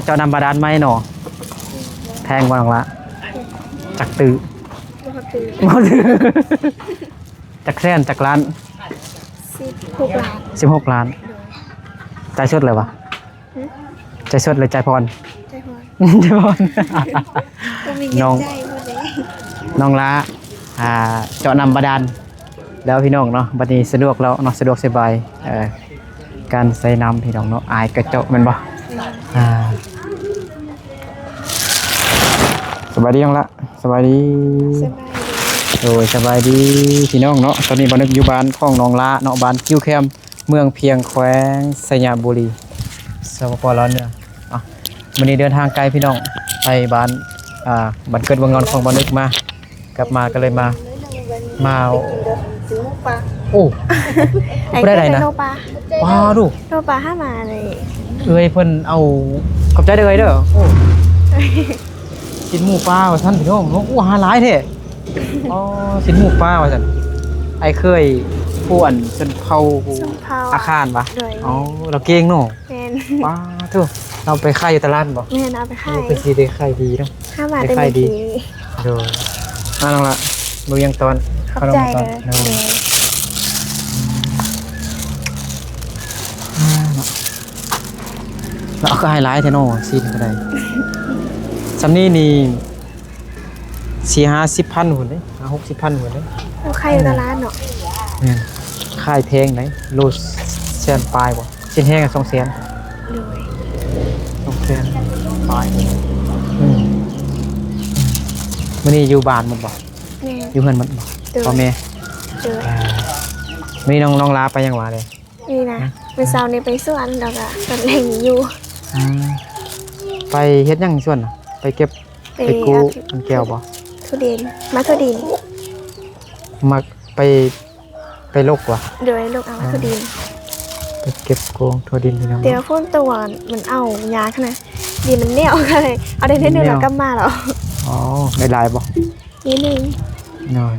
ເຈາະນ້ຳບາດານໃໝ່ເນາະ. ແພງບໍ່ນ້ອງລະ? ຈັກຕື້? ບໍ່ຖືກ. ບໍ່ຖືກ. ຈັກແສນ ຈັກລ້ານ? ສິບຫົກລ້ານ. ສິບຫົກລ້ານ. ໂດຍ. ຈ່າຍສົດເລີຍວະ? ຫຶ? ຈ່າຍສົດຫຼືຈ່າຍຜ່ອນ? ຈ່າຍຜ່ອນ. ຈ່າຍຜ່ອນ. ບໍ່ມີເງິນ ນ້ອງ ຈ່າຍໝົດເລີຍ. ນ້ອງລະ ອ່າ ເຈາະນ້ຳບາດານແລ້ວພີ່ນ້ອງເນາະ, ບັດນີ້ສະດວກແລ້ວເນາະ, ສະດວກສະບາຍ ເອີ ການໃຊ້ນ້ຳພີ່ນ້ອງເນາະ. ອາຍກະເຈາະແມ່ນບໍ່? ແມ່ນ. ອ່າ ສະບາຍດີນ້ອງລະ. ສະບາຍດີ. ສະບາຍດີ. ໂດຍ ສະບາຍດີພີ່ນ້ອງເນາະ. ຕອນນີ້ບ່າວນຶກຢູ່ບ້ານຂອງນ້ອງລະເນາະ, ບ້ານກິ້ວແຄມ ເມືອງພຽງ ແຂວງໄຊຍະບູລີ ສປປ ລາວເໜືອ. ເອົາ ມື້ນີ້ເດີນທາງໄກພີ່ນ້ອງ ໄປບ້ານ ອ່າ ບ້ານເກີດເມືອງນອນຂອງບ່າວນຶກມາ ກັບມາກໍເລີຍມາ ມາ. ໂອ້ ໄດ້ໃດນະ? ປາດູ ໂລປາຫາມາເລີຍ. ເອື້ອຍເພິ່ນເອົາ ຂອບໃຈເດີເອື້ອຍເດີ. ໂອ້ ຊີ້ນໝູປາວ່າຊັ້ນພີ່ນ້ອງເນາະ. ໂອ້ ຫາຫຼາຍແທ້. ອໍ ຊີ້ນໝູປາວ່າຊັ້ນ. ອ້າຍເຂີຍຜູ້ອັນຊົນເຜົ່າ ຊົນເຜົ່າອາຄານຫວາ? ໂດຍ. ອໍ ລາວເກັ່ງເນາະ. ແມ່ນ. ປາໂທ້ ລາວໄປຂາຍຢູ່ຕະຫຼາດບໍ່? ແມ່ນ ເອົາໄປຂາຍ. ໂອ້ ເພິ່ນຊິໄດ້ຂາຍດີເນາະ. ຫາມາແຕ່ມື້ກີ້. ໂດຍ. ມານ້ອງລະ ບໍ່ຫຍັງຕອນ. ຂອບໃຈເດີ. ໂດຍ. ລາວເອົາຄືໃຫ້ຫຼາຍແທ້ເນາະ. ຊີ້ນກໍໄດ້ ສ່ຳນີ້ນີ້ ສີ່ຫ້າສິບພັນພຸ້ນເດ້ ຫ້າຫົກສິບພັນພຸ້ນເດ້. ເຮົາຂາຍຢູ່ຕະຫຼາດເນາະ. ແມ່ນ. ຂາຍແພງໄດ໋ ໂລແສນປາຍບໍ່? ຊີ້ນແຫ້ງສອງແສນ. ໂດຍ. ສອງແສນປາຍ. ອືມ ມື້ນີ້ຢູ່ບ້ານໝົດບໍ່? ແມ່ນ. ຢູ່ເຮືອນໝົດບໍ່? ໂດຍ. ພໍ່ແມ່? ໂດຍ. ອ່າ ມື້ນີ້ນ້ອງ ນ້ອງລາໄປຫຍັງຫວາເດ້? ນີ້ນະ ຮະ? ມື້ເຊົ້ານີ້ໄປສວນ ແລ້ວກໍຕອນແລງນີ້ຢູ່. ອືມ ໄປເຮັດຫຍັງສວນນະ? ໄປເກັບ ໄປ ໄປກູ້ ອັນແກ້ວບໍ່? ຖົ່ວດິນ ໝາກຖົ່ວດິນ. ມັກໄປ ໄປລົກຫວາ? ໂດຍ ລົກເອົາໝາກຖົ່ວດິນ. ໄປເກັບໂກງຖົ່ວດິນພີ່ນ້ອງ. ແຕ່ວ່າຝົນຕົກມັນເອົາຍາກຫັ້ນນະ ດິນມັນໜຽວ ກໍເລີຍເອົາໄດ້ໜ້ອຍໜຶ່ງແລ້ວກັບມາແລ້ວ. ອໍ ໄດ້ຫຼາຍບໍ່? ນິດໜຶ່ງ. ໂດຍ.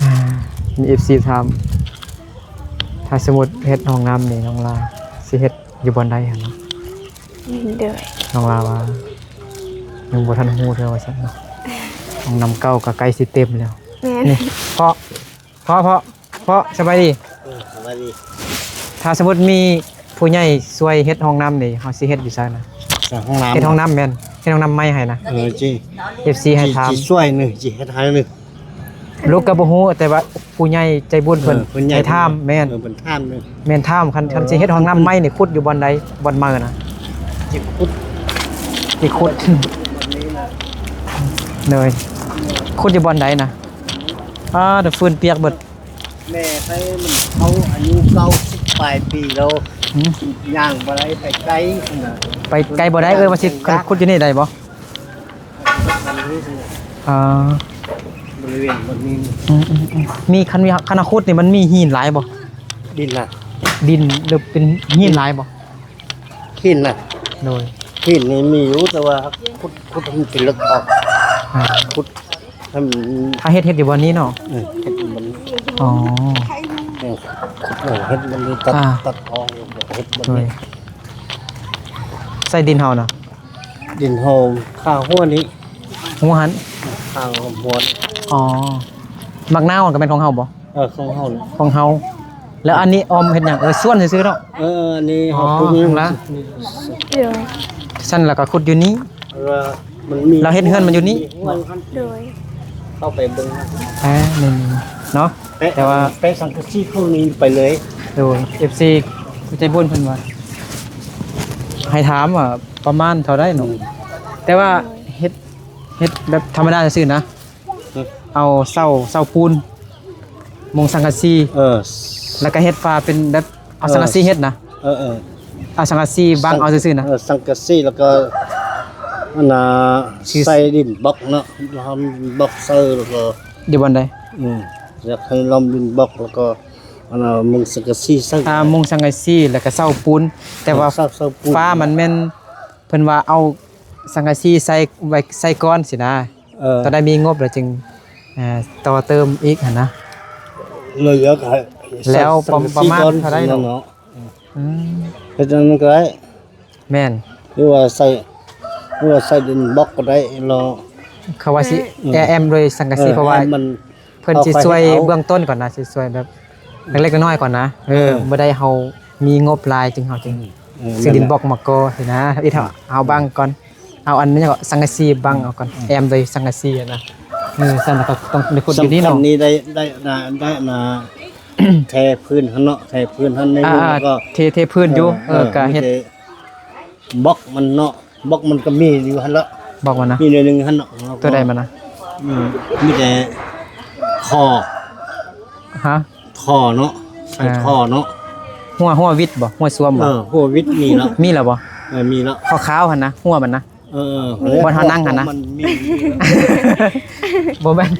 ອ່າ ມີເອັຟຊີຖາມ ຖ້າສົມມຸດເຮັດຫ້ອງນ້ຳນີ້ ນ້ອງລາຊິເຮັດຢູ່ບ່ອນໃດຫັ້ນນະ? ອືມ ໂດຍ. ນ້ອງລາວ່າຍັງບໍ່ທັນຮູ້ເທື່ອວ່າຊັ້ນເນາະ. ຫ້ອງນ້ຳເກົ່າກໍໃກ້ຊິເຕັມແລ້ວ. ແມ່ນ. ນີ້ ເພາະ ເພາະ ເພາະ ເພາະ ສະບາຍດີ. ເອີ ສະບາຍດີ. ຖ້າສົມມຸດມີຜູ້ໃຫຍ່ຊ່ວຍເຮັດຫ້ອງນ້ຳນີ້ ເຮົາຊິເຮັດຢູ່ໃສນະ? ໃສ່ຫ້ອງນ້ຳ ເຮັດຫ້ອງນ້ຳແມ່ນ ເຮັດຫ້ອງນ້ຳໃໝ່ໃຫ້ນະ. ເອີ ຈິ ເອັຟຊີໃຫ້ຖາມ ຊິຊ່ວຍໜຶ່ງ ຊິເຮັດໃຫ້ໜຶ່ງ. ລູກກໍບໍ່ຮູ້ ແຕ່ວ່າຜູ້ໃຫຍ່ໃຈບຸນເພິ່ນ ເອີ ເພິ່ນໃຫ້ຖາມ. ແມ່ນ ເອີ ເພິ່ນຖາມເດີ. ແມ່ນ ຖາມ ຄັນ ເອີ ຄັນຊິເຮັດຫ້ອງນ້ຳໃໝ່ນີ້ ຂຸດຢູ່ບ່ອນໃດ ບ່ອນໃໝ່ນະ? ຈິຂຸດ ຈິຂຸດ ໂດຍ. ຂຸດຢູ່ບ່ອນໃດນະ? ອ້າ ແຕ່ຟື້ນປຽກເບິດ. ແມ່ໄປມັນເຂົາອາຍຸເກົ້າສິບປາຍປີແລ້ວ. ຫືມ? ຍ່າງບໍ່ໄດ້ ໄປໄກນະ ໄປໄກບໍ່ໄດ້. ເອີ ວ່າຊິ ຄັນຂຸດຢູ່ນີ້ໄດ້ບໍ່? ມັນມີ ອ່າ ບໍລິເວນບ່ອນນີ້. ອືມໆໆ ມີ ຄັນມີ ຄັນຂຸດນີ້ມັນມີຫີນຫຼາຍບໍ່? ດິນນະ ດິນ ຫຼືເປັນຫີນຫຼາຍບໍ່? ຫີນນະ. ໂດຍ. ຫີນນີ້ມີຢູ່ ແຕ່ວ່າຂຸດ ຂຸດໃຫ້ມັນເປັນເລິກອອກ. ອ່າ ຂຸດໃຫ້ມັນ ຖ້າເຮັດ ເຮັດຢູ່ບ່ອນນີ້ເນາະ. ເອີ ເຮັດຢູ່ບ່ອນນີ້. ອໍ ເອີ ຂຸດເຮັດບ່ອນນີ້ ຕັດ ອ່າ ຕັດອອກ ເຮັດບ່ອນນີ້. ໂດຍ. ໃສ່ດິນເຮົານະ? ດິນເຮົາຂ້າງຫົວນີ້ ຫົວຫັ້ນ ຂ້າງຫົວ. ອໍ ໝາກນາວຫັ້ນກໍແມ່ນຂອງເຮົາບໍ່? ເອີ ຂອງເຮົາ ຂອງເຮົາ. ແລ້ວອັນນີ້ອ້ອມເຮັດຫຍັງ? ເອີ ສວນຊື່ໆເນາະ. ເອີ ອັນນີ້ເຮົາ ອໍ ປູກນະ. ຊັ້ນລະກໍຂຸດຢູ່ນີ້ ເອີ ມັນມີ ລາວເຮັດເຮືອນມັນຢູ່ນີ້. ໂດຍ. ເຂົ້າໄປເບິ່ງ ເອີ ນີ້ເນາະ. ແຕ່ວ່າແປະສັງກະສີຂ້າງນີ້ໄປເລີຍ. ໂດຍ. ເອັຟຊີໃຈບຸນເພິ່ນວ່າ ໃຫ້ຖາມວ່າປະມານເທົ່າໃດເນາະ. ອືມ ແຕ່ວ່າ ໂດຍ ເຮັດ ເຮັດແບບທຳມະດາຊື່ໆນະ. ເອີ ເອົາເສົາ ເສົາປູນ ມຸງສັງກະສີ. ເອີ ແລ້ວກໍເຮັດຝາເປັນແບບ ເອົາ ເອີ ສັງກະສີເຮັດນະ. ເອີໆ ເອົາສັງກະສີບັງເອົາຊື່ໆນະ. ເອີ ສັງກະສີ ແລ້ວກໍອັນນ່າ ໃສ່ດິນບລັອກເນາະ ລ້ອມດິນບລັອກໃສ່ ແລ້ວກໍ ຢູ່ບ່ອນໃດ? ອືມ ຢາກໃຫ້ລ້ອມດິນບລັອກ ແລ້ວກໍອັນນ່າ ມຸງສັງກະສີໃສ່. ອ່າ ມຸງສັງກະສີ ແລ້ວກໍເສົາປູນ. ແຕ່ວ່າ ເອີ ເສົາ ເສົາປູນ ຝາມັນແມ່ນ ເພິ່ນວ່າເອົາສັງກະສີໃສ່ໄວ້ ໃສ່ກ່ອນຊີ້ນະ. ເອີ ຕອນໃດມີງົບແລ້ວຈຶ່ງ ເອີ ຕໍ່ເຕີມອີກຫັ້ນນະ. ເລີຍຢາກໃຫ້ ແລ້ວປະ ປະມານເທົ່າໃດເນາະ? ອືມ ເຮັດຈັ່ງນັ້ນກໍໄດ້. ແມ່ນ. ຫຼືວ່າໃສ່ ຫຼືວ່າໃສ່ດິນບລັອກກໍໄດ້ ລະ ເຂົາວ່າຊິ ອືມ ແອມໂດຍສັງກະສີ ເອີ ເພາະວ່າ ແອມມັນ ເພິ່ນຊິຊ່ວຍ ເອົາໄວ້ໃຫ້ເອົາ ເບື້ອງຕົ້ນກ່ອນນະ ຊິຊ່ວຍແບບເລັກໆນ້ອຍໆກ່ອນນະ. ເອີ ເອີ ບໍ່ໄດ້ເຮົາມີງົບຫຼາຍຈຶ່ງເຮົາຈຶ່ງ ເອີ ຊື້ດິນບລັອກມາກໍ່ຊີ້ນະ ເຮັດໃຫ້ເຮົາບັງກ່ອນ ເອົາອັນນີ້ກໍສັງກະສີບັງເອົາກ່ອນ ອືມ ແອມໂດຍສັງກະສີຫັ້ນນະ. ເອີ ຊັ້ນລະກໍຕ້ອງໄດ້ຂຸດຢູ່ນີ້ເນາະ ສຳຄັນນີ້ໄດ້ ໄດ້ນະ ໄດ້ນະ ແທພື້ນຫັ້ນເນາະ ແທພື້ນຫັ້ນໃນ ອ່າ ແລ້ວກໍ ເທ ເທພື້ນຢູ່ ເອີ ເອີ ເອີ ກໍເຮັດ ມີແຕ່ບລັອກມັນເນາະ ບລັອກມັນກໍມີຢູ່ຫັ້ນລະ ບລັອກມັນນະ ມີໜ້ອຍໜຶ່ງຫັ້ນເນາະ. ຕົວໃດມັນນະ? ອືມ ມີແຕ່ທໍ່ ຮະ? ທໍ່ເນາະ ໃສ່ ອ່າ ທໍ່ເນາະ. ຮົ້ວ ຮົ້ວວິດບໍ່? ຮົ້ວຊວມບໍ່? ເອີ ຮົ້ວວິດມີແລ້ວ ມີແລ້ວບໍ່? ເອີ ມີແລ້ວ ຂາວໆຫັ້ນນະ ຮົ້ວມັນນະ. ເອີ ເອີ ບ່ອນເຮົານັ່ງຫັ້ນນະ ມັນມີ ບໍ່ແມ່ນ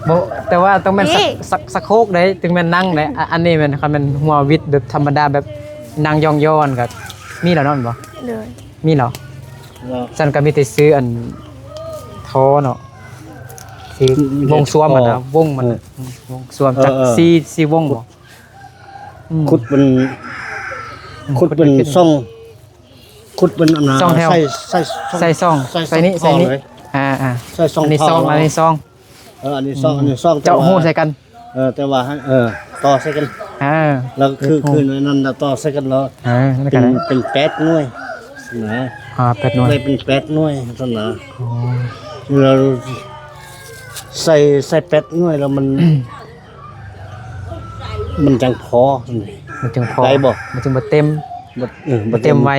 ບໍ່ ແຕ່ວ່າຕ້ອງແມ່ນ ນີ້ ສະ ສະ ສະໂຄກເດ້ ຈຶ່ງແມ່ນນັ່ງເດ້. ອາ ອັນນີ້ແມ່ນ ຄັນແມ່ນຮົ້ວວິດແບບທຳມະດາ ແບບນັ່ງຢ່ອງໆ ກໍມີແລ້ວເນາະ ແມ່ນບໍ່? ໂດຍ ມີແລ້ວ ເນາະ. ຊັ້ນກໍມີແຕ່ຊື້ອັນທໍ່ເນາະ ຊື້ ມີແຕ່ ວົງຊວມຫັ້ນນະ ທໍ່ ວົງມັນ ເອີ ອືມ ວົງຊວມ ເອີ ຈັກ ເອີ ສີ່ ສີ່ວົງບໍ່? ອືມ ຂຸດເປັນ ອືມ ຂຸດເປັນ ເປັນ ຊ່ອງ ຂຸດເປັນອັນນະ ຊ່ອງແຖວ ໃສ່ ໃສ່ ໃສ່ຊ່ອງ ໃສ່ຊ່ອງ ໃສ່ນີ້ ໃສ່ນີ້ ທໍ່ເລີຍ ອ່າໆ ໃສ່ຊ່ອງ ອັນນີ້ຊ່ອງ ທໍ່ເລີຍ ອັນນີ້ຊ່ອງ ເອີ ອັນນີ້ຊ່ອງ ອືມ ອັນນີ້ຊ່ອງ ເຈາະຮູໃສ່ກັນ ແຕ່ວ່າ ເອີ ແຕ່ວ່າ ເອີ ຕໍ່ໃສ່ກັນ ອ່າ ແລ້ວຄື ຄືອັນນັ້ນນະ ຕໍ່ໃສ່ກັນແລ້ວ ເອີ ນັ້ນກໍໄດ້ ເປັນ ເປັນແປດໜ່ວຍນະ ອ່າ ແປດໜ່ວຍ ໄດ້ເປັນແປດໜ່ວຍຊັ້ນນະ. ອໍ ແລ້ວໃສ່ ໃສ່ແປດໜ່ວຍແລ້ວມັນ ມັນຈັ່ງພໍ ມັນຈັ່ງພໍ ໄດ້ບໍ່? ມັນຈຶ່ງບໍ່ເຕັມ ບໍ່ ເອີ ບໍ່ເຕັມ ບໍ່ເຕັມໄວ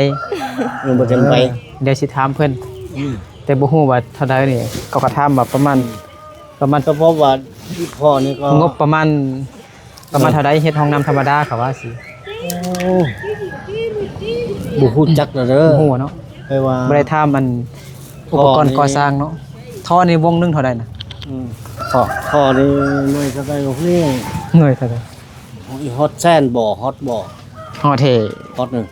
ເອີ ບໍ່ເຕັມໄວ ເອີ ດຽວຊິຖາມເພິ່ນ ອືມ ແຕ່ບໍ່ຮູ້ວ່າເທົ່າໃດນີ້ ເຂົາກໍຖາມວ່າປະມານ ອືມ ປະມານ ສະເພາະວ່າພໍ່ນີ້ກໍ ງົບປະມານ ປະມານ ເອີ ເທົ່າໃດ ເຮັດຫ້ອງນ້ຳທຳມະດາ ເຂົາວ່າຊີ້. ໂອ້ ບໍ່ຮູ້ຈັກແລ້ວເດີ ບໍ່ຮູ້ເນາະ ແຕ່ວ່າບໍ່ໄດ້ຖາມອັນ ອຸປະກອນ ທໍ່ນີ້ ກໍ່ສ້າງເນາະ. ທໍ່ນີ້ວົງໜຶ່ງເທົ່າໃດນະ? ອືມ ທໍ່ ທໍ່ນີ້ໜ່ວຍເທົ່າໃດບໍ່ຮູ້ ໜ່ວຍເທົ່າໃດ? ຮອດແສນບໍ່? ຮອດບໍ່? ຮອດແທ້ ຮອດໜຶ່ງ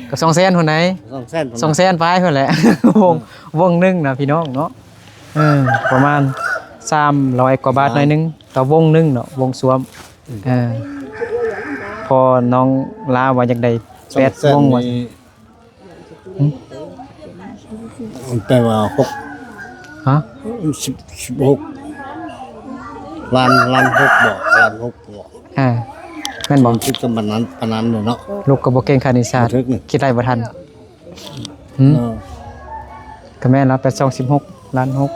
ກໍສອງແສນພຸ້ນໃດ໋ ສອງແສນ ສອງແສນປາຍພຸ້ນແຫຼະ ວົງ ເອີ ວົງໜຶ່ງນະພີ່ນ້ອງເນາະ. ເອີ ປະມານສາມຮ້ອຍກວ່າບາດໜ້ອຍໜຶ່ງ ຕໍ່ວົງໜຶ່ງເນາະ ວົງຊວມ ອືມ ເອີ ພໍ່ນ້ອງລາວວ່າຢາກໄດ້ແປດວົງວ່າ ແຕ່ວ່າຫົກ ຮະ ສິບ ສິບຫົກ ລ້ານ ລ້ານຫົກບໍ່ ລ້ານຫົກບໍ່ ອ່າ ແມ່ນບໍ່? ຄິດກັນປານນັ້ນ ປານນັ້ນເນາະ ລູກກໍບໍ່ເກັ່ງຄະນິດສາດ ບໍ່ຖືກນີ້ ຄິດໄລ່ບໍ່ທັນ ຫືມ ເອີ ກໍແມ່ນລະ ແປດສອງສິບຫົກ ລ້ານຫົກ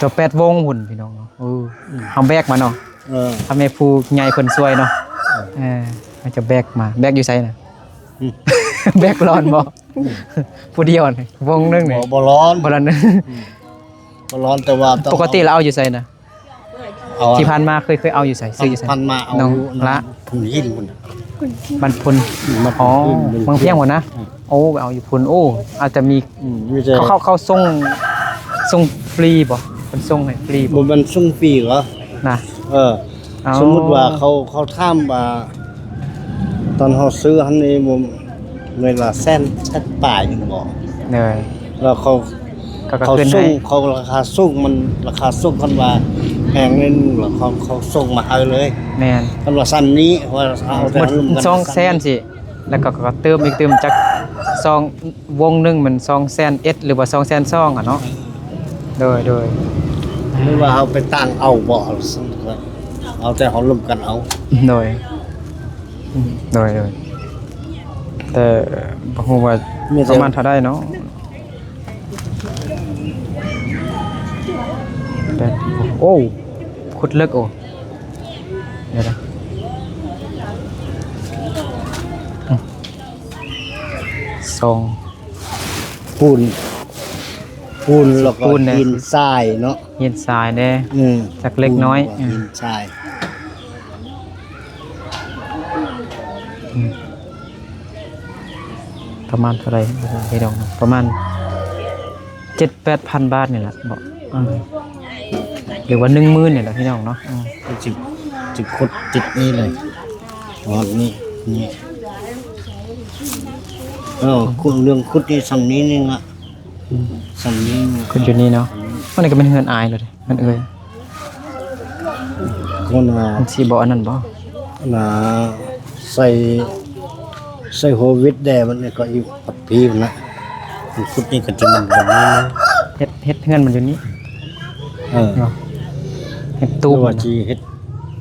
ຕໍ່ແປດວົງພຸ້ນພີ່ນ້ອງເນາະ. ເອີ ອືມ ເຮົາແບກມາເນາະ ເອີ ຖ້າແມ່ຜູ້ໃຫຍ່ເພິ່ນຊ່ວຍເນາະ ເອີ ເອີ ເຮົາຈະແບກມາ ແບກຢູ່ໃສນະ? ຫືມ ແບກລອນບໍ່? ອືມ ຜູ້ດຽວນີ້ ວົງໜຶ່ງນີ້ ບໍ່ ບໍ່ລອນ ບໍ່ລອນ ອືມ ບໍ່ລອນ ແຕ່ວ່າ ແຕ່ວ່າ ປົກກະຕິລະເອົາຢູ່ໃສນະ? ເອົາ ທີ່ຜ່ານມາເຄີຍ ເຄີຍເອົາຢູ່ໃສ? ຊື້ຢູ່ໃສ? ຜ່ານມາເອົາ ນ້ອງ ຢູ່ ລະ ພຸ້ນຫີນພຸ້ນນະ ບ້ານພຸ້ນ ບ້ານພຸ້ນ ອໍ ເມືອງພຽງພຸ້ນນະ ອືມ ໂອ້ ໄປເອົາຢູ່ພຸ້ນ ໂອ້ ອາດຈະມີ ອືມ ມີແຕ່ ເຂົາ ເຂົາ ເຂົາສົ່ງ ສົ່ງຟຣີບໍ່? ເພິ່ນສົ່ງໃຫ້ຟຣີບໍ່? ບໍ່ແມ່ນສົ່ງຟຣີເນາະ ນະ ເອີ ເອົາ ສົມມຸດວ່າເຂົາ ເຂົາຖາມວ່າ ຕອນເຮົາຊື້ຫັ້ນນີ້ບໍ່ ເວລາແສນ ແສນປາຍໜຶ່ງບໍ່? ໂດຍ ແລ້ວເຂົາ ເຂົາກໍ ເຂົາ ຂຶ້ນໃຫ້ ສົ່ງ ເຂົາລາຄາສົ່ງ ມັນລາຄາສົ່ງ ຄັນວ່າແພງໜ້ອຍໜຶ່ງ ແລ້ວເຂົາ ເຂົາສົ່ງມາໃຫ້ເລີຍ ແມ່ນ ຄັນວ່າສ່ຳນີ້ ວ່າເອົາແຕ່ ໝົດ ສອງແສນຊີ້ ແລ້ວກໍ ກໍເຕີມອີກຕື່ມຈັກ ສອງ ວົງໜຶ່ງແມ່ນສອງແສນເອັດ ຫຼືວ່າສອງແສນສອງ ອະເນາະ ໂດຍ ໂດຍ ຫຼືວ່າເຮົາໄປຕ່າງເອົາບໍ່ ເອົາແຕ່ເຮົາລົມກັນເອົາ ໂດຍ ໂດຍ ໂດຍ ແຕ່ບໍ່ຮູ້ວ່າ ມີແຕ່ ປະມານເທົ່າໃດເນາະ ແປດ ໂອ້ ຂຸດເລິກ ໂອ້ ດຽວນະ ອືມ ສອງ ປູນ ປູນ ແລ້ວກໍ ປູນແດ່ ຫີນຊາຍເນາະ ຫີນຊາຍແດ່ ອືມ ຈັກເລັກນ້ອຍ ປູນ ແລ້ວກໍ ອືມ ຫີນຊາຍ ອືມ ປະມານເທົ່າໃດພີ່ນ້ອງເນາະ ປະມານເຈັດແປດພັນບາດນີ້ແຫຼະເນາະ ອືມ ຫຼືວ່າໜຶ່ງໝື່ນນີ້ແຫຼະພີ່ນ້ອງເນາະ ອືມ ຊິ ຊິຂຸດຕິດນີ້ເລີຍ ຮອດນີ້ ນີ້ ເອີ ຂຸດ ເລື່ອງຂຸດນີ້ສ່ຳນີ້ໜຶ່ງລະ ອືມ ສ່ຳນີ້ ຂຸດຢູ່ນີ້ເນາະ ອັນນີ້ກໍແມ່ນເຮືອນອ້າຍເລີຍ ມັນເອີຍ ຄົນວ່າ ມັນຊິບໍ່ອັນນັ້ນບໍ່? ອັນນ່າ ໃສ່ ໃສ່ຫົວວິດແດ່ ມັນກໍອີກພັດພີມັນນະ ຂຸດນີ້ກໍຈະມັນແບບນີ້ນະ ເຮັດ ເຮັດເຮືອນມັນຢູ່ນີ້ ເອີ ເນາະ ເຮັດຕູບ ຫຼືວ່າຊິເຮັດ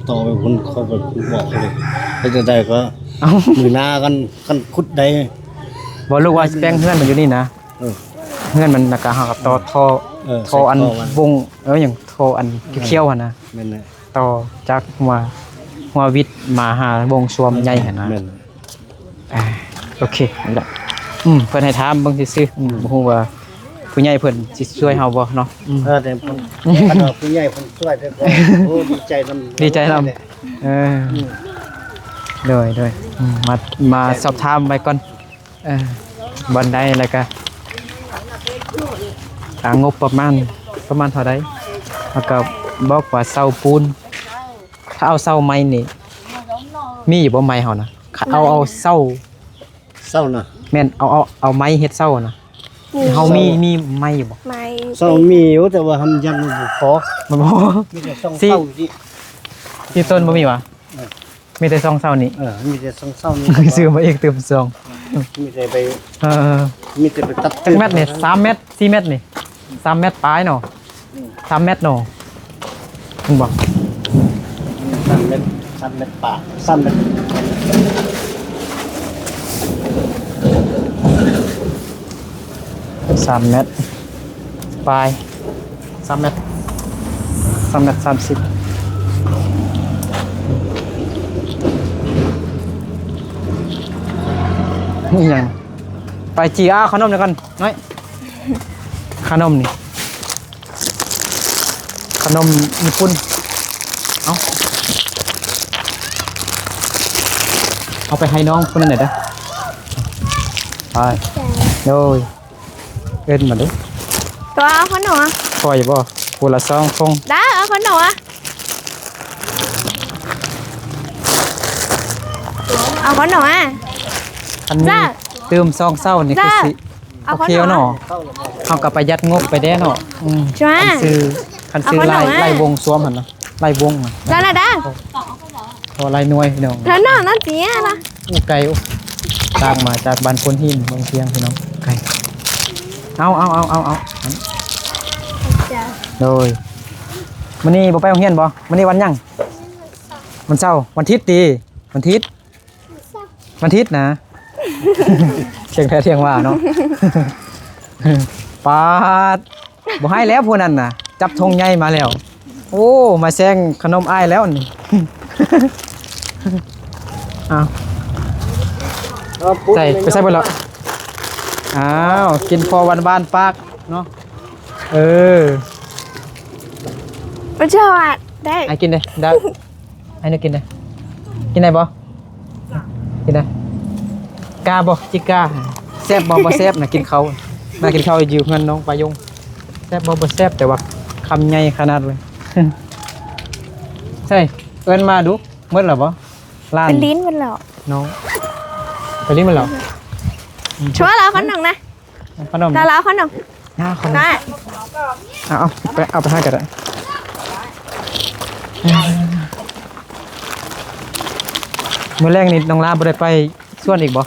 ຕໍ່ໄປພຸ້ນ ເຂົາໄປບອກເຂົາເລີຍ ເຮັດຈັ່ງໃດກໍ ເອົ້າ ມື້ໜ້າກັນ ຄັນຂຸດໄດ້ ບໍ່ ລູກວ່າຊິແປງເຮືອນມັນຢູ່ນີ້ນະ ເອີ ເຮືອນມັນ ແລ້ວກໍເຮົາກໍຕໍ່ທໍ່ ເອີ ທໍ່ອັນ ໃສ່ທໍ່ມັນ ວົງ ເອີ ຫຍັງ ທໍ່ອັນ ເອີ ຂຽວໆຫັ້ນນະ ແມ່ນແຫຼະ ຕໍ່ຈາກຫົວ ຫົວວິດມາຫາວົງຊວມໃຫຍ່ຫັ້ນນະ ແມ່ນ ອ່າ ໂອເຄ ນີ້ລະ ອືມ ເພິ່ນໃຫ້ຖາມເບິ່ງຊື່ໆ ອືມ ອືມ ບໍ່ຮູ້ວ່າຜູ້ໃຫຍ່ເພິ່ນຊິຊ່ວຍເຮົາບໍ່ເນາະ ອືມ ເອີ ແຕ່ເພິ່ນ ຄັນວ່າຜູ້ໃຫຍ່ເພິ່ນຊ່ວຍແລ້ວກໍ ໂອ້ ດີໃຈນຳ ດີໃຈນຳ ເອີ ອືມ ໂດຍ ໂດຍ ອືມ ມາ ມາສອບຖາມໄວ້ກ່ອນ ເອີ ບ່ອນໃດ ແລ້ວກະ ອ່າ ງົບປະມານ ປະມານເທົ່າໃດ ແລ້ວກະບອກວ່າເສົາປູນ ຖ້າເອົາເສົາໄມ້ນີ້ ມີຢູ່ບໍ່ໄມ້ເຮົານະ ເອົາ ເອົາເສົາ ເສົານະ ແມ່ນ ເອົາ ເອົາ ເອົາໄມ້ເຮັດເສົານະ ມີ ເຮົາມີ ມີໄມ້ຢູ່ບໍ່ ໄມ້ ເສົາມີຢູ່ ແຕ່ວ່າມັນຍັງບໍ່ພໍ ມັນບໍ່ພໍ ມີແຕ່ສອງ ຊິ ເສົານີ້ ທີ່ຕົ້ນບໍ່ມີຫວາ ເອີ ມີແຕ່ສອງເສົານີ້ ເອີ ມີແຕ່ສອງເສົານີ້ ຊື້ມາອີກຕື່ມສອງ ມີແຕ່ໄປ ເອີ ມີແຕ່ໄປຕັດ ຈັກແມັດນີ້ ສາມແມັດ ສີ່ແມັດນີ້ ສາມແມັດປາຍເນາະ ອືມ ສາມແມັດເນາະ ແມ່ນບໍ່ ສາມແມັດ ສາມແມັດປາຍ ສາມແມັດ ສາມແມັດປາຍ ສາມແມັດ ສາມແມັດສາມສິບ ນີ້ຫຍັງ ໄປຈີ່ ອ້າ ຂະໜົມນີ້ກ່ອນ ນ້ອຍ ຂະໜົມນີ້ ຂະໜົມຍີ່ປຸ່ນ ເອົາ ເອົາໄປໃຫ້ນ້ອງຄົນນັ້ນແດ່ເດີ ໄປ ໂດຍ ເອີ້ນມາດູ ຕົວເອົາຂະໜົມ ພໍຢູ່ບໍ່ ຜູ້ລະສອງຖົງ ດາເອົາຂະໜົມ ເອົາຂະໜົມ ອັນນີ້ ຕື່ມສອງເສົານີ້ຄືຊິ ເອົາ ໂອເຄເນາະ ເຮົາກໍປະຢັດງົບໄປແດ່ເນາະ ອືມ ຄັນຊື້ ຄັນຊື້ຫຼາຍ ຫຼາຍວົງຊວມຫັ້ນນະ ຫຼາຍວົງນະ ນັ້ນລະດາ ພໍຫຼາຍໜ່ວຍພີ່ນ້ອງ ເທິນນ້ອງນັ້ນຊິລະ ໂອ້ ໄກ ໂອ້ ຕາກມາຈາກບ້ານໂພນຫີນ ເມືອງພຽງ ພີ່ນ້ອງ ໄກ ເອົາ ເອົາ ໂດຍ ມື້ນີ້ບໍ່ໄປໂຮງຮຽນບໍ່? ມື້ນີ້ວັນຫຍັງ? ວັນເສົາ ວັນທິດຕິ ວັນທິດ ວັນທິດນະ ທ່ຽງແທ້ທ່ຽງວ່າເນາະ ປາດ ບໍ່ໃຫ້ແລ້ວຜູ້ນັ້ນນະ ຈັບຖົງໃຫຍ່ມາແລ້ວ ໂອ້ ມາແຊງຂະໜົມອ້າຍແລ້ວນີ້ ອ້າວ ເອົາ ໃສ່ ໄປໃສ່ເບິດແລ້ວ ອ້າວ ກິນພໍຫວານໆປາກເນາະ ເອີ ມັນຈະຫວານໄດ້ ໃຫ້ກິນເດ້ ໄດ້ ໃຫ້ໜູກິນເດ້ ກິນໄດ້ບໍ່? ກິນໄດ້ ກ້າບໍ່? ຈິກ້າ ແຊບບໍ່? ບໍ່ແຊບນະ ກິນເຂົ້າ ມາກິນເຂົ້າຢູ່ເຮືອນນ້ອງປາຍົງ ແຊບບໍ່? ບໍ່ແຊບ ແຕ່ວ່າຄຳໃຫຍ່ຂະໜາດເລີຍ ໃສ່ ເອີ້ນມາດູ ໝົດແລ້ວບໍ່? ຫຼານ ໄປຫຼິ້ນໝົດແລ້ວ ນ້ອງ ໄປຫຼິ້ນໝົດແລ້ວ ຊ່ວຍລາວຄົນໜຶ່ງນະ ຂະໜົມ ດາລາເອົາຂະໜົມ ເອົາຂະໜົມ ເອົາ ເອົາໄປ ເອົາໄປໃຫ້ກໍໄດ້ ມື້ແລງນີ້ນ້ອງລາບໍ່ໄດ້ໄປສວນອີກບໍ່?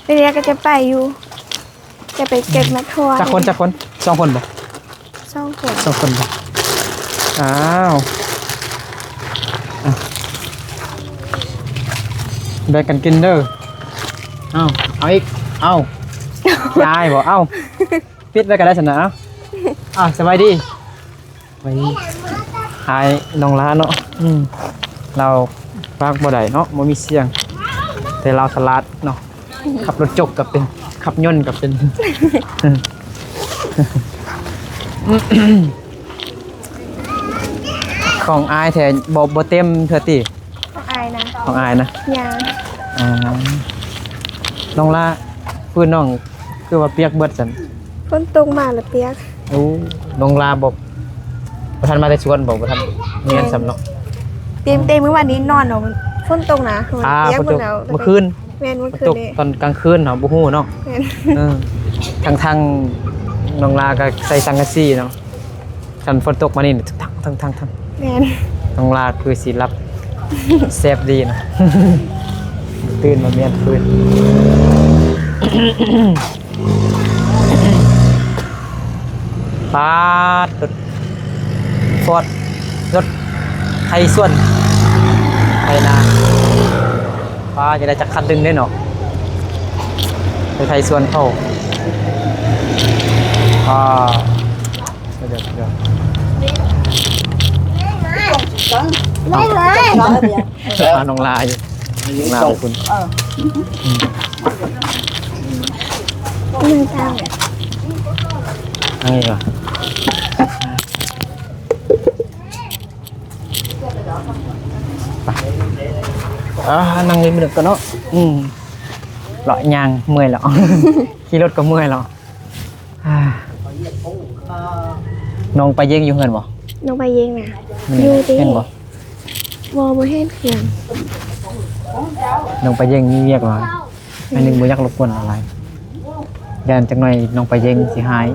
ມື້ແລງກໍຈະໄປຢູ່ ຈະໄປເກັບໝາກຖົ່ວ ຈັກຄົນ ຈັກຄົນ? ສອງຄົນບໍ່? ສອງຄົນ ສອງຄົນບໍ່? ອ້າວ ອ່ະ ແບ່ງກັນກິນເດີ ເອົາ ເອົາອີກ ເອົາ ຢາຍບໍ່ ເອົາ ປິດໄວ້ກໍໄດ້ຊັ້ນນະ ເອົາ ອ່າ ສະບາຍດີ ໄວ້ ຫາຍນ້ອງຫຼ້າເນາະ ອືມ ລາວປາກບໍ່ໄດ້ເນາະ ບໍ່ມີສຽງ ແຕ່ລາວສະຫຼາດເນາະ ຂັບລົດຈົກກໍເປັນ ຂັບຍົນກໍເປັນ ຂອງອ້າຍແທ້ ບໍ່ ບໍ່ເຕັມເທື່ອຕິ? ຂອງອ້າຍນະ ຂອງອ້າຍນະ ຍັງ ອໍ ນ້ອງຫຼ້າ ພື້ນນ້ອງຄືວ່າປຽກເບິດຊັ້ນ? ຝົນຕົກມາລະປຽກ. ໂອ້ ນ້ອງຫຼ້າບໍ່ ບໍ່ທັນມາແຕ່ສວນບໍ່? ບໍ່ທັນມີຫຍັງສ່ຳເນາະ ແມ່ນ ເຕັມ ເຕັມມື້ວານນີ້ນອນເນາະ ຝົນຕົກນະ ອ່າ ປຽກ ຝົນຕົກ ເມື່ອຄືນ ແມ່ນ ເມື່ອຄືນນີ້ ຕອນກາງຄືນເນາະ ບໍ່ຮູ້ເນາະ ແມ່ນ ເອີ ທັງໆ ນ້ອງຫຼ້າກໍໃສ່ສັງກະສີເນາະ ຄັນຝົນຕົກມານີ້ ທັງໆ ທັງໆ ແມ່ນ ນ້ອງຫຼ້າຄືຊິຫຼັບແຊບດີນະ ຕື່ນມາແມ່ນຄືນ. ປາດ ລົດຟອດ ລົດໄຖສວນ ໄຖນາ ປາດ ຈະໄດ້ຈັກຄັນໜຶ່ງເດ້ເນາະ ໄປໄຖສວນເຂົາ ປາດ ສຸດຍອດ ສຸດຍອດ ພານ້ອງລາຢູ່ ນ້ອງລາຢູ່ພຸ້ນ ເອີ ອືມ ທາງນີ້ຫວາ ໄປ ອ່າ ນັ່ງເລີຍມື້ນີ້ກ່ອນເນາະ ອືມ ເລາະຍ່າງເມື່ອຍແລ້ວ ຂີ່ລົດກໍເມື່ອຍແລ້ວ. ນ້ອງປາເຢັງຢູ່ເຮືອນບໍ່? ນ້ອງປາເຢັງນະ ຢູ່ຕິ ເຫັນບໍ່? ບໍ່ ບໍ່ເຫັນເຮືອນ ນ້ອງປາເຢັງມີວຽກຫຼາຍ ອັນນີ້ບໍ່ຢາກລົບກວນຫຼາຍ ຢ້ານຈັກໜ້ອຍນ້ອງປາເຢັງຊິຮ້າຍ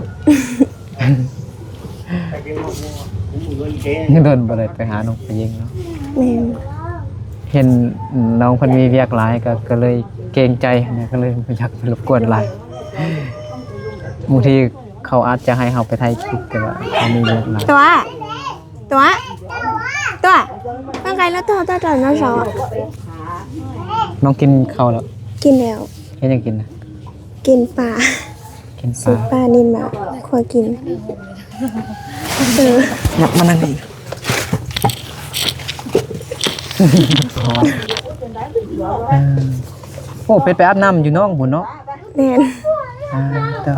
ດົນບໍ່ໄດ້ໄປຫານ້ອງປາເຢັງເນາະ ແມ່ນ ເຫັນນ້ອງເພິ່ນມີວຽກຫຼາຍ ກໍ ກໍເລີຍເກງໃຈນະ ກໍເລີຍບໍ່ຢາກໄປລົບກວນຫຼາຍ. ບາງທີເຂົາອາດຈະໃຫ້ເຮົາໄປຖ່າຍຄລິບ ແຕ່ວ່າເຮົາມີວຽກຫຼາຍ. ຕົວະ ຕົວະ ຕົວະ ເບິ່ງໄກລະຕົວະ ຕົວະ ຕົວະ ນ້ອງສາວ ນ້ອງກິນເຂົ້າແລ້ວ? ກິນແລ້ວ. ເຮັດຫຍັງກິນນະ? ກິນປາ ກິນປາ ຊື້ປານິນມາຄົວກິນ. ເອີ ຫຍັບມານັ່ງນີ້. ໂອ້ ເປັດໄປອາບນ້ຳຢູ່ໜອງພຸ້ນເນາະ. ແມ່ນ ອ່າ ເຈົ້າ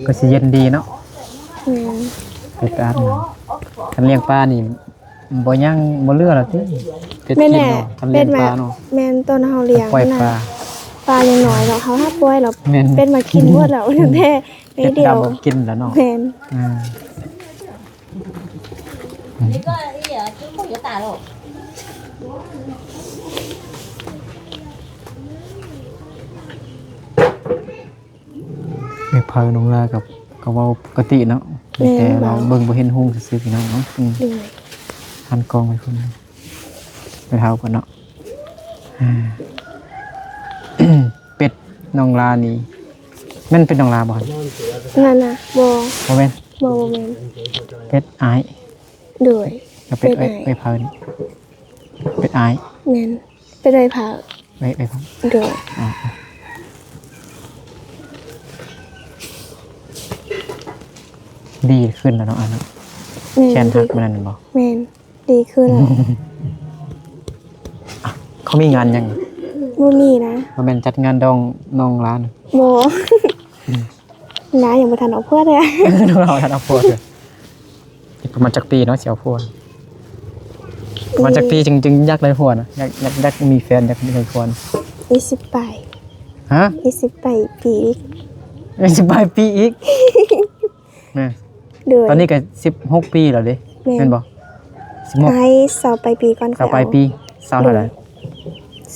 ກໍຊິເຢັນດີເນາະ. ແມ່ນ ເປັດໄປອາບນ້ຳ ຄັນລ້ຽງປານີ້ບໍ່ຍັງບໍ່ເຫຼືອແລ້ວຕິ. ເປັດກິນເນາະ ຄັນລ້ຽງປາເນາະ. ແມ່ນ ຕອນເຮົາລ້ຽງ ປ່ອຍປາ ປາຍັງນ້ອຍເນາະ ເຮົາຫາປ່ອຍແລ້ວ ແມ່ນ ເປັດມາກິນໝົດແລ້ວ ແຕ່ ເປັດດຳກິນແລ້ວເນາະ. ແມ່ນ ອ່າ ແມ່ເຖົ້ານ້ອງລາກັບ ກໍເວົ້າປົກກະຕິເນາະ. ແມ່ນ ມີແຕ່ເວົ້າ ເວົ້າ ເບິ່ງບໍ່ເຫັນຮຸ່ງຊື່ໆ ພີ່ນ້ອງເນາະ. ອືມ ໂດຍ ຫັນກ້ອງໄປພຸ້ນ ແມ່ເຖົ້າເພິ່ນເນາະ. ອ່າ ເປັດນ້ອງລານີ້ ແມ່ນເປັດນ້ອງລາບໍ່? ນັ້ນນະ ບໍ່ ບໍ່ແມ່ນ ບໍ່ ບໍ່ແມ່ນ ເປັດອ້າຍ. ໂດຍ ເປັດອ້າຍ ເປັດເອີ່ຍ ເອີ່ຍເພິ່ນ ເປັດອ້າຍ. ແມ່ນ ເປັດເອີ່ຍເພິ່ນ ເອີ່ຍ ເອີ່ຍເພິ່ນ. ໂດຍ ອໍ ດີຂຶ້ນແລ້ວເນາະ ອັນນັ້ນ ແຂນຫັກມື້ນັ້ນແມ່ນບໍ່? ແມ່ນ ດີຂຶ້ນແລ້ວ. ເຂົາມີງານຫຍັງ? ບໍ່ມີນະ. ບໍ່ແມ່ນຈັດງານດອງນ້ອງລານະ? ບໍ່ ນາຍັງບໍ່ທັນເອົາຜົວເທື່ອ. ນ້ອງລາບໍ່ທັນເອົາຜົວເທື່ອ. ອີກປະມານຈັກປີເນາະ ຊິເອົາຜົວ? ປະມານຈັກປີ ປີ ຈຶ່ງ ຈຶ່ງຢາກໄດ້ຜົວນະ? ຢາກ ຢາກ ຢາກມີແຟນ ຢາກໄດ້ຜົວນະ? ອີກສິບປາຍ. ຮະ? ອີກສິບປາຍປີອີກ. ອີກສິບປາຍປີອີກ? ແມ່ນ ໂດຍ ຕອນນີ້ກໍສິບຫົກປີແລ້ວເດ້. ແມ່ນ ແມ່ນບໍ່? ສິບຫົກ ໃຫ້ຊາວປາຍປີກ່ອນ ຊາວປາຍປີ. ຊາວເທົ່າໃດ? ໂດຍ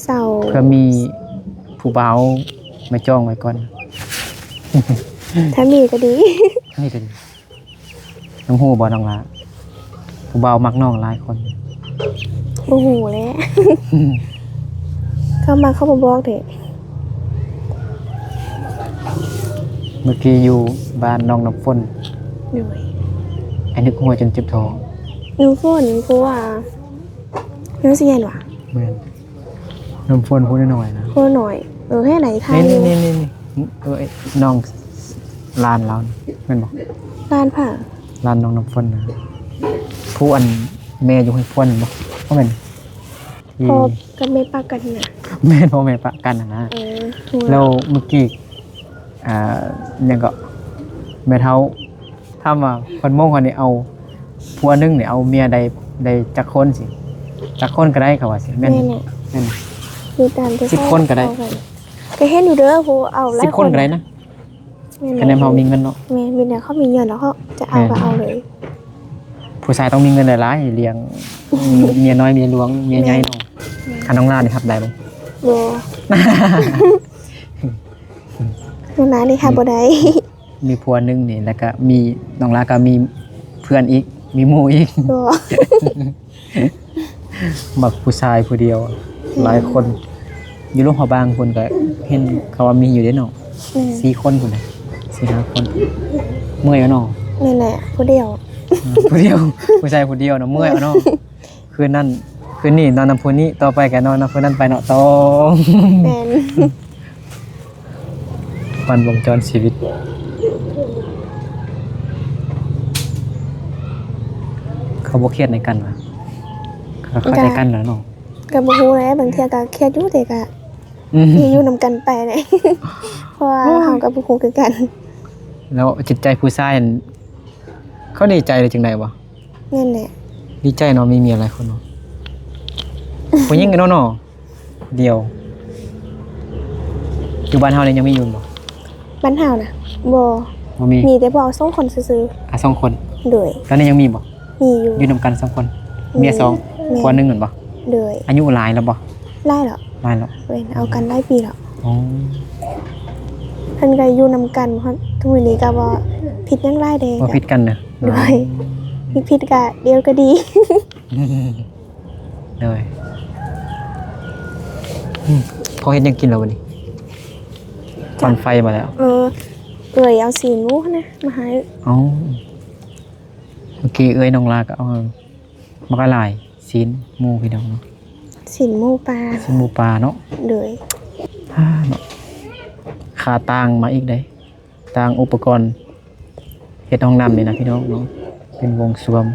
ຊາວ ເພື່ອມີຜູ້ບ່າວມາຈອງໄວ້ກ່ອນ. ຖ້າມີກໍດີ ຖ້າມີກໍດີ. ນ້ອງຮູ້ບໍ່ນ້ອງລາ ຜູ້ບ່າວມັກນ້ອງຫຼາຍຄົນ? ບໍ່ຮູ້ແຫຼະ ເຂົາມັກເຂົາບໍ່ບອກເດ້. ເມື່ອກີ້ຢູ່ບ້ານນ້ອງນ້ຳຝົນ ໂດຍ ໄອ້ນຶກຫົວຈົນເຈັບທ້ອງ. ນ້ຳຝົນ ເພາະວ່າ ນ້ອງຊິແມ່ນຫວາ? ແມ່ນ. ນ້ຳຝົນຜູ້ນ້ອຍໆນະ ຜູ້ນ້ອຍ. ເອີ ເຮັດໄດ້ ຖ່າຍຢູ່. ນີ້ໆໆ ເອີ ນ້ອງຫຼານລາວນີ້ແມ່ນບໍ່? ຫຼານໃຜ? ຫຼານນ້ອງນ້ຳຝົນນະ ຜູ້ອັນແມ່ຢູ່ຫ້ວຍພວນແມ່ນບໍ່? ບໍ່ແມ່ນ ພໍ່ກັບແມ່ປະກັນນະ. ແມ່ນ ພໍ່ແມ່ປະກັນນະ. ເອີ ແລ້ວມື້ກີ້ ອ່າ ຫຍັງເກາະ ແມ່ເຖົ້າ ຖາມວ່າຄົນມົ້ງເຮົານີ້ເອົາຜົວໜຶ່ງນີ້ເອົາເມຍໄດ້ ໄດ້ຈັກຄົນຊິ ຈັກຄົນກໍໄດ້ ເຂົາວ່າຊິ ແມ່ນ ແມ່ນແຫຼະ ແມ່ນ ຢູ່ຕາມທີ່ ສິບຄົນກໍໄດ້ ເຂົາເອົາກັນ ກໍເຫັນຢູ່ເດີ ຜູ້ເອົາຫຼາຍ ສິບຄົນກໍໄດ້ນະ ແມ່ນ ຄັນແມ່ນເຮົາມີເງິນເນາະ ແມ່ນ ມີແນວເຂົາມີເງິນແລ້ວເຂົາຈະເອົາ ແມ່ນ ກໍເອົາເລີຍ ຜູ້ຊາຍຕ້ອງມີເງິນຫຼາຍໆ ລ້ຽງເມຍນ້ອຍ ເມຍຫຼວງ ເມຍໃຫຍ່ເນາະ ແມ່ນ ຄັນນ້ອງລານີ້ຮັບໄດ້ບໍ່? ບໍ່ ນ້ອງລານີ້ຮັບບໍ່ໄດ້. ມີຜົວໜຶ່ງນີ້ ແລ້ວກະມີ ນ້ອງລາກະມີເພື່ອນອີກ ມີໝູ່ອີກ ບໍ່ ມັກຜູ້ຊາຍຜູ້ດຽວ ອືມ ຫຼາຍຄົນ ຢູ່ຫຼວງພະບາງພຸ້ນກະເຫັນເຂົາວ່າມີຢູ່ເດ້ເນາະ ອືມ ສີ່ຄົນພຸ້ນນະ ສີ່ ສີ່ຫ້າຄົນ ເມື່ອຍເນາະ. ແມ່ນແຫຼະ ຜູ້ດຽວ ອືມ ຜູ້ດຽວ ຜູ້ຊາຍຜູ້ດຽວເນາະ ເມື່ອຍເນາະ. ຄືນນັ້ນ ຄືນນີ້ນອນນຳຜູ້ນີ້ ຕໍ່ໄປກໍນອນນຳຜູ້ນັ້ນໄປເນາະ. ຕ້ອງ ແມ່ນ ປັ້ນວົງຈອນຊີວິດ. ເຂົາບໍ່ຄຽດໃນກັນຫວາ? ເຂົາເຂົ້າໃຈກັນແລ້ວເນາະ. ກໍບໍ່ຮູ້ແຫຼະ ບາງເທື່ອກໍຄຽດຢູ່ ແຕ່ກໍ ອືມ ຢູ່ນຳກັນໄປແຫຼະ ເພາະວ່າ ໂອ້ຍ ເຮົາກໍບໍ່ຮູ້ຄືກັນ. ແລ້ວຈິດໃຈຜູ້ຊາຍຫັ້ນ ເຂົາດີໃຈຫຼືຈັ່ງໃດວະ? ແມ່ນແຫຼະ ດີໃຈເນາະ ມີເມຍຫຼາຍຄົນເນາະ. ຜູ້ຍິງເນາະ ເນາະ ດຽວ ຢູ່ບ້ານເຮົານີ້ຍັງມີຢູ່ບໍ່? ບ້ານເຮົານະ ບໍ່ ບໍ່ມີ ມີແຕ່ພວກເຮົາສອງຄົນຊື່ໆ. ອ່າ ສອງຄົນ. ໂດຍ ຕອນນີ້ຍັງມີບໍ່? ມີຢູ່ ຢູ່ນຳກັນສອງຄົນ. ມີ ເມຍສອງ ແມ່ນ ຜົວໜຶ່ງແມ່ນບໍ່? ໂດຍ ອາຍຸຫຼາຍແລ້ວບໍ່? ຫຼາຍແລ້ວ ຫຼາຍແລ້ວ ເປັນ ເອົາກັນຫຼາຍປີແລ້ວ. ອໍ ເພິ່ນກໍຢູ່ນຳກັນ ທຸກມື້ນີ້ກໍບໍ່ຜິດຫຍັງຫຼາຍເດ້ ບໍ່ຜິດກັນນະ. ໂດຍ ອໍ ຜິດໆກໍດຽວກໍດີ. ໂດຍ ອືມ ພໍເຮັດຫຍັງກິນແລ້ວບັດນີ້? ຄວັນໄຟມາແລ້ວ. ເອີ ເອື້ອຍເອົາຊີ້ນໝູຫັ້ນນະມາໃຫ້. ອໍ ເມື່ອກີ້ເອື້ອຍນ້ອງລາກໍເອົາໝາກອາຫຼາຍ ຊີ້ນໝູພີ່ນ້ອງເນາະ. ຊີ້ນໝູປາ ຊີ້ນໝູປາເນາະ. ໂດຍ ອ່າ ເນາະ ຄ່າຕ່າງມາອີກເດ້. ຕ່າງອຸປະກອນເຮັດຫ້ອງນ້ຳນີ້ນະພີ່ນ້ອງເນາະ ເປັນໂຫວ່ງຊວມ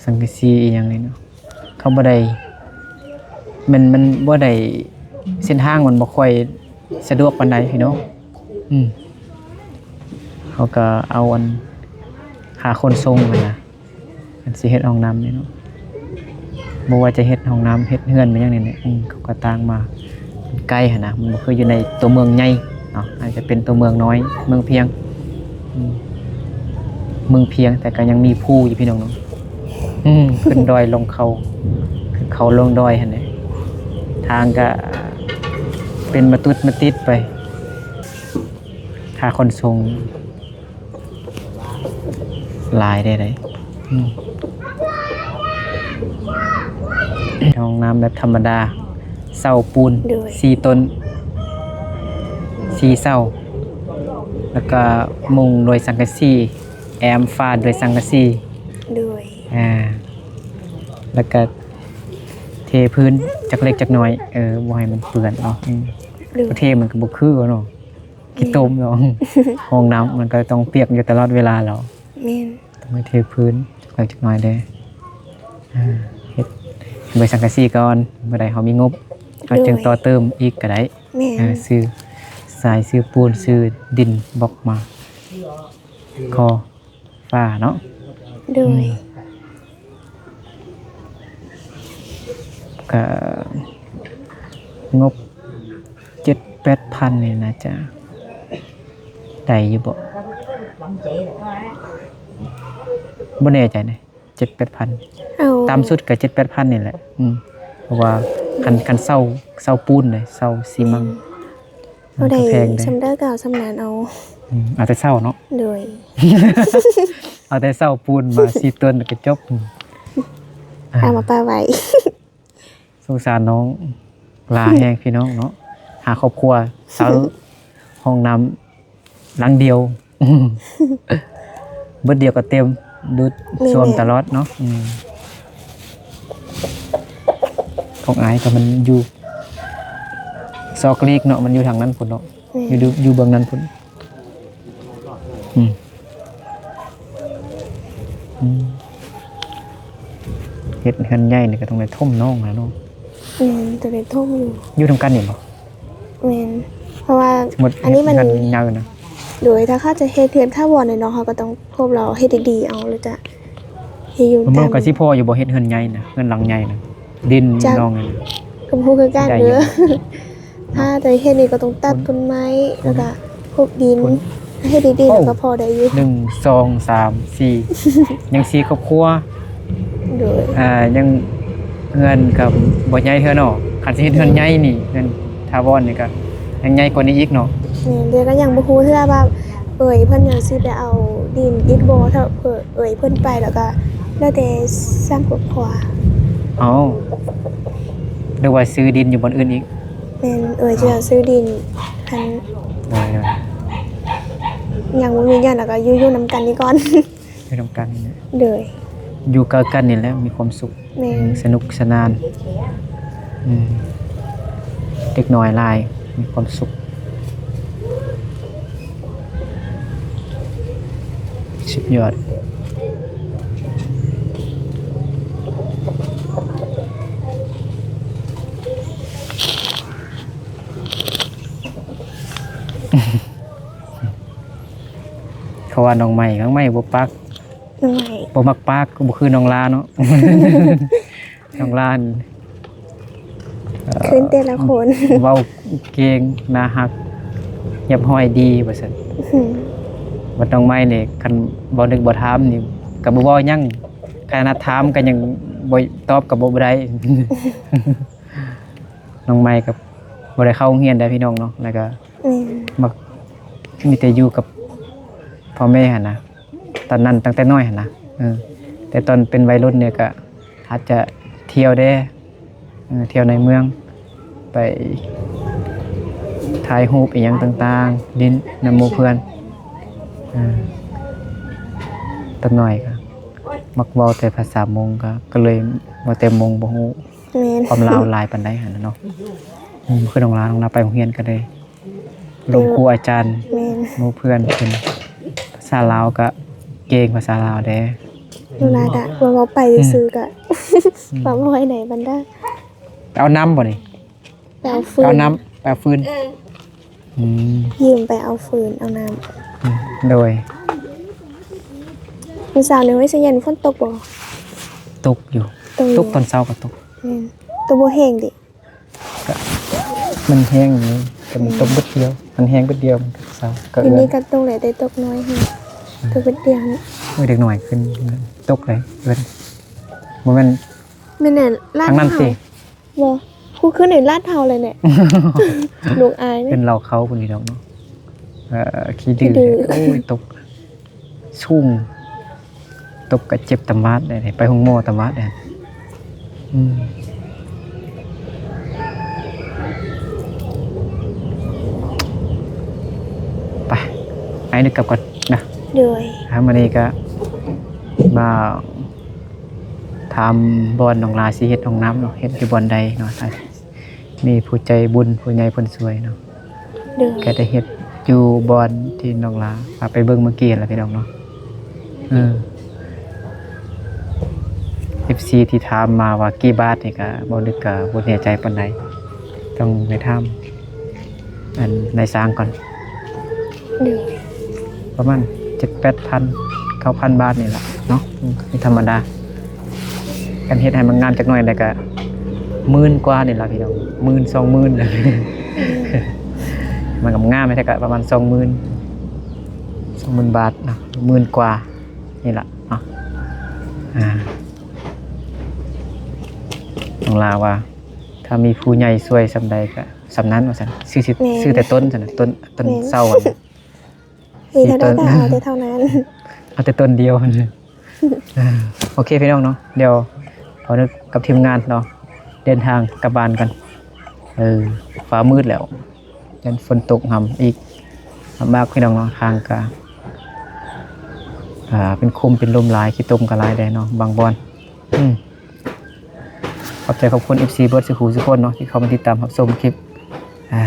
ສັງກະສີອີ່ຫຍັງນີ້ເນາະ. ເຂົາບໍ່ໄດ້ ມັນ ມັນບໍ່ໄດ້ ເສັ້ນທາງມັນບໍ່ຄ່ອຍສະດວກປານໃດພີ່ນ້ອງ. ອືມ ເຂົາກໍເອົາອັນ ຄ່າຂົນສົ່ງຫັ້ນນະ ຄັນຊິເຮັດຫ້ອງນ້ຳນີ້ເນາະ ບໍ່ວ່າຈະເຮັດຫ້ອງນ້ຳ ເຮັດເຮືອນ ແມ່ນຫຍັງນີ້ແຫຼະ ອືມ ເຂົາກໍຕ່າງມາ ມັນໄກຫັ້ນນະ ມັນບໍ່ຄືຢູ່ໃນຕົວເມືອງໃຫຍ່ເນາະ ອາດຈະເປັນຕົວເມືອງນ້ອຍ ເມືອງພຽງ ອືມ ເມືອງພຽງ ແຕ່ກໍຍັງມີພູຢູ່ພີ່ນ້ອງເນາະ. ອືມ ຂຶ້ນດອຍລົງເຂົາ ຂຶ້ນເຂົາລົງດອຍຫັ້ນແຫຼະ ທາງກໍເປັນມາຕຸດມາຕິດໄປ ຄ່າຂົນສົ່ງ ຫຼາຍແດ່ໃດ໋. ອືມ ຫ້ອງນ້ຳແບບທຳມະດາ ເສົາປູນ ໂດຍ ສີ່ຕົ້ນ ສີ່ເສົາ ແລ້ວກະມຸງໂດຍສັງກະສີ ແອ້ມຝາໂດຍສັງກະສີ ໂດຍ ອ່າ ແລ້ວກະເທພື້ນຈັກເລັກຈັກນ້ອຍ ເອີ ບໍ່ໃຫ້ມັນເປື້ອນເນາະ. ອືມ ໂດຍ ເທມັນກໍບໍ່ຄືເນາະ. ຂີ້ຕົມເນາະ ຫ້ອງນ້ຳມັນກໍຕ້ອງປຽກຢູ່ຕະຫຼອດເວລາແລ້ວ. ແມ່ນ ຕ້ອງໃຫ້ເທພື້ນຈັກໜ້ອຍເດ້. ເຮັດ ເຮັດໃບສັງກະສີກ່ອນ ເມື່ອໃດເຮົາມີງົບ ເຮົາຈຶ່ງຕໍ່ເຕີມອີກກໍໄດ້. ແມ່ນ ເອີ ຊື້ຊາຍ ຊື້ປູນ ຊື້ດິນບລັອກມາ ກໍຝາເນາະ. ໂດຍ ອືມ ກະງົບເຈັດແປດພັນນີ້ໜ້າຈະໄດ້ຢູ່ບໍ່? ບໍ່ແນ່ໃຈເດ້ ເຈັດແປດພັນ ເອົາ ຕ່ຳສຸດກໍເຈັດແປດພັນນີ້ແຫຼະ. ອືມ ເພາະວ່າຄັນ ຄັນເສົາ ເສົາປູນເດ້ ເສົາຊີມັງ ເຮົາໄດ້ ມັນກໍແພງເດ້ ສ່ຳໃດກໍເອົາສ່ຳນັ້ນເອົາ. ອືມ ເອົາແຕ່ເສົາເນາະ. ໂດຍ ເອົາແຕ່ເສົາປູນມາສີ່ຕົ້ນກໍຈົບ. ອືມ ເອົາມາປະໄວ້. ສົງສານນ້ອງຫຼາແຮງພີ່ນ້ອງເນາະ ຫາຄອບຄົວເຊົ່າຫ້ອງນ້ຳຫຼັງດຽວ ບຶດດຽວກໍເຕັມ ດູດ ແມ່ນໆ ຊວມຕະຫຼອດເນາະ. ອືມ ຂອງອ້າຍກໍມັນຢູ່ຊອກຫຼີກເນາະ ມັນຢູ່ທາງນັ້ນພຸ້ນເນາະ. ແມ່ນ ຢູ່ ຢູ່ເບື້ອງນັ້ນພຸ້ນ. ອືມ ອືມ ເຮັດເຮືອນໃຫຍ່ນີ້ກໍຕ້ອງໄດ້ຖົມໜອງແລ້ວເນາະ. ແມ່ນ ຕ້ອງໄດ້ຖົມຢູ່. ຢູ່ນຳກັນນີ້ບໍ່? ແມ່ນ ເພາະວ່າອັນນີ້ມັນ ເຮືອນໃຫຍ່ນະ. ໂດຍ ຖ້າເຂົາຈະເຮັດເຮືອນຖາວອນແລ້ວເນາະ ເຮົາກໍຕ້ອງພົບລາວເຮັດດີໆເອົາ ແລ້ວຈະເຮັດຢູ່. ມັນກໍຊິພໍຢູ່ບໍ່ ເຮັດເຮືອນໃຫຍ່ນະ ເຮືອນຫຼັງໃຫຍ່ນະ ດິນ ຈັກ ໜອງນີ້ ກໍບໍ່ຮູ້ຄືກັນເດີ. ຖ້າຈະເຮັດນີ້ກໍຕ້ອງຕັດຕົ້ນໄມ້ ແລ້ວກໍພົບດິນ ເຮັດດີໆ ແລ້ວກໍພໍໄດ້ຢູ່. ໜຶ່ງ ສອງ ສາມ ສີ່ ຍັງສີ່ຄອບຄົວ. ໂດຍ ອ່າ ຍັງ ເຮືອນກໍບໍ່ໃຫຍ່ເທື່ອເນາະ. ຄັນຊິເຮັດເຮືອນໃຫຍ່ນີ້ ເຮືອນຖາວອນນີ້ກໍຍັງໃຫຍ່ກວ່ານີ້ອີກເນາະ. ແມ່ນ ແຕ່ກໍຍັງບໍ່ຮູ້ເທື່ອວ່າເອື້ອຍເພິ່ນຍັງຊິໄປເອົາດິນອີກບໍ່ ຖ້າເອື້ອຍເພິ່ນໄປແລ້ວກໍແລ້ວແຕ່ສາມຄອບຄົວ. ເອົ້າ ຫຼືວ່າຊື້ດິນຢູ່ບ່ອນອື່ນອີກ? ແມ່ນ ເອື້ອຍຈະຊື້ດິນ ອັນ ໂດຍ ໂດຍ. ຍັງບໍ່ມີຫຍັງ ແລ້ວກໍຢູ່ ຢູ່ນຳກັນນີ້ກ່ອນ ຢູ່ນຳກັນນີ້ແຫຼະ ໂດຍ ຢູ່ໃກ້ກັນນີ້ແຫຼະມີຄວາມສຸກ ແມ່ນ ສະໜຸກສະໜານ ອືມ ເດັກນ້ອຍຫຼາຍ ມີຄວາມສຸກ ສຸດຍອດ ເຂົາວ່ານ້ອງໃໝ່ ນ້ອງໃໝ່ບໍ່ປາກ ນ້ອງໃໝ່ ບໍ່ມັກປາກ ບໍ່ຄືນ້ອງລາເນາະ ນ້ອງລາ ເອີ ຄືແຕ່ລະຄົນ ເວົ້າເກັ່ງ ໜ້າຮັກ ຮຽບຮ້ອຍດີ ວ່າຊັ້ນ ອືມ ບັດນ້ອງໃໝ່ນີ້ ຄັນບໍ່ນຶກບໍ່ຖາມນີ້ ກໍບໍ່ເວົ້າຫຍັງ ຂະໜາດຖາມກໍຍັງບໍ່ຕອບ ກໍບໍ່ ບໍ່ໄດ້ ນ້ອງໃໝ່ກໍບໍ່ໄດ້ເຂົ້າໂຮງຮຽນໄດ໋ພີ່ນ້ອງເນາະ ແລ້ວກໍ ແມ່ນ ມັກມີແຕ່ຢູ່ກັບພໍ່ແມ່ຫັ້ນນະ ຕອນນັ້ນຕັ້ງແຕ່ນ້ອຍຫັ້ນນະ ເອີ ແຕ່ຕອນເປັນໄວລຸ້ນນີ້ກໍອາດຈະທ່ຽວແດ່ ເອີ ທ່ຽວໃນເມືອງ ໄປຖ່າຍຮູບອີ່ຫຍັງຕ່າງໆ ຫຼິ້ນນຳໝູ່ເພື່ອນ ເອີ ຕອນນ້ອຍກໍມັກເວົ້າແຕ່ພາສາມົ້ງ ກໍ ກໍເລີຍເວົ້າແຕ່ມົ້ງ ບໍ່ຮູ້ ແມ່ນ ຄວາມລາວຫຼາຍປານໃດຫັ້ນນະເນາະ ອືມ ຄືນ້ອງລາ ນ້ອງລາໄປໂຮງຮຽນກໍໄດ້ລົງຄູອາຈານ ແມ່ນ ໝູ່ເພື່ອນເພິ່ນ ພາສາລາວກໍເກັ່ງ ພາສາລາວແດ່ ນ້ອງລາກໍເວົ້າໄປ ອືມ ຊື່ໆ ກໍ ອືມ ເວົ້າບໍ່ຄ່ອຍໄດ້ປານໃດ ໄປເອົານ້ຳບໍ່ນີ້? ໄປເອົາຟືນ ເອົານ້ຳ ໄປເອົາຟືນ ເອີ ອືມ ຢືມໄປເອົາຟືນເອົານ້ຳ ອືມ ໂດຍ ມື້ເຊົ້ານີ້ ໂອ້ຍ ສະເຢັນ ຝົນຕົກບໍ່? ຕົກຢູ່ ຕົກຢູ່ ຕົກຕອນເຊົ້າກໍຕົກ ແມ່ນ ແຕ່ບໍ່ແຮງເດ ກະມັນແຮງຢູ່ ແຕ່ມັນ ອືມ ຕົກບຶດດຽວ ມັນແຮງບຶດດຽວ ມັນກໍເຊົາ ກໍ ດຽວນີ້ກໍຕົກແຫຼະ ແຕ່ຕົກນ້ອຍແຮງ ອືມ ຕົກບຶດດຽວນີ້ ໂອ້ຍ ເດັກນ້ອຍຂຶ້ນ ຕົກເລີຍເອີ້ນ ບໍ່ແມ່ນ ແມ່ນແຫຼະ ທາງນັ້ນຕິ ບໍ່ ຄູຂຶ້ນໃນລາດເຮົາແຫຼະແນ່ ລູກອາຍເດ້ ເປັນເຫຼົ່າເຂົາພຸ້ນນີ້ດອກເນາະ ເອີ ຂີ້ດື້ ຂີ້ດື້ ໂອ້ຍ ຕົກສູງ ຕົກກະເຈັບຕຳບາດໄດ໋ ໄປໂຮງໝໍຕຳບາດໄດ໋ ອືມ ໄປ ໄປ ເດີກັບກ່ອນນະ ໂດຍ ທາງມື້ນີ້ກະມາ ຖາມບ່ອນນ້ອງລາຊິເຮັດຫ້ອງນ້ຳເນາະ ເຮັດຢູ່ບ່ອນໃດເນາະ ຖ້າມີຜູ້ໃຈບຸນ ຜູ້ໃຫຍ່ເພິ່ນຊ່ວຍເນາະ ໂດຍ ກໍໄດ້ເຮັດຢູ່ບ່ອນທີ່ນ້ອງລາພາໄປເບິ່ງເມື່ອກີ້ຫັ້ນລະພີ່ນ້ອງເນາະ ເອີ ເອັຟຊີ ທີ່ຖາມມາວ່າກີ່ບາດນີ້ ກໍບໍ່ນຶກກໍບໍ່ແນ່ໃຈປານໃດ ຕ້ອງໄປຖາມ ອັນນາຍຊ່າງກ່ອນ ໂດຍ ປະມານເຈັດແປດພັນ ເກົ້າພັນບາດນີ້ລະເນາະ ອືມ ເປັນທຳມະດາ ຄັນເຮັດໃຫ້ມັນງາມຈັກໜ້ອຍໃດກໍໝື່ນກວ່ານີ້ລະພີ່ນ້ອງ ໝື່ນ ສອງໝື່ນ ອືມ ມັນກໍງາມແທ້ກໍປະມານສອງໝື່ນ ສອງໝື່ນບາດເນາະ ໝື່ນກວ່ານີ້ລະເນາະ ອ່າ ນ້ອງລາວ່າ ຖ້າມີຜູ້ໃຫຍ່ຊ່ວຍສ່ຳໃດກໍ ສ່ຳນັ້ນວ່າຊັ້ນ ຊື້ ແມ່ນ ຊື້ແຕ່ຕົ້ນຊັ້ນນະ ຕົ້ນ ຕົ້ນ ແມ່ນ ເສົາຫັ້ນນະ ມີເທົ່າໃດກໍເອົາແຕ່ເທົ່ານັ້ນ ເອົາແຕ່ຕົ້ນດຽວຫັ້ນນະ ໂອເຄພີ່ນ້ອງເນາະ ດຽວເຮົາກັບທີມງານເນາະ ເດີນທາງກັບບ້ານກັນ ເອີ ຟ້າມືດແລ້ວ ຢ້ານຝົນຕົກຫຳອີກ ລຳບາກພີ່ນ້ອງເນາະ ທາງກະ ອ່າ ເປັນຂຸມເປັນຫຼຸມຫຼາຍ ຂີ້ຕົມກະຫຼາຍແດ່ເນາະ ບາງບ່ອນ ອືມ ຂອບໃຈຂອບຄຸນເອັຟຊີເບິດສູ່ຜູ້ສູ່ຄົນເນາະ ທີ່ເຂົ້າມາຕິດຕາມຮັບຊົມຄລິບ ອ່າ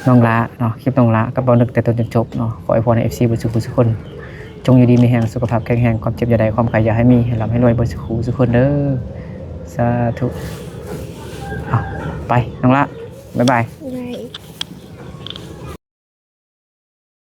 ນ້ອງຫຼ້າເນາະ ຄລິບນ້ອງຫຼ້າກັບບ່າວນຶກແຕ່ຕົ້ນຈົນຈົບເນາະ ຂໍອວຍພອນໃຫ້ເອັຟຊີເບິດສູ່ຜູ້ສູ່ຄົນ ຈົ່ງຢູ່ດີມີແຮງ ສຸຂະພາບແຂງແຮງ ຄວາມເຈັບຢ່າໄດ້ ຄວາມໄຂ້ຢ່າໃຫ້ມີ ໃຫ້ລ່ຳໃຫ້ລວຍເບິດສູ່ຜູ້ສູ່ຄົນເດີ ສາທຸ ເອົາ ໄປ ນ້ອງຫຼ້າ ບາຍບາຍ.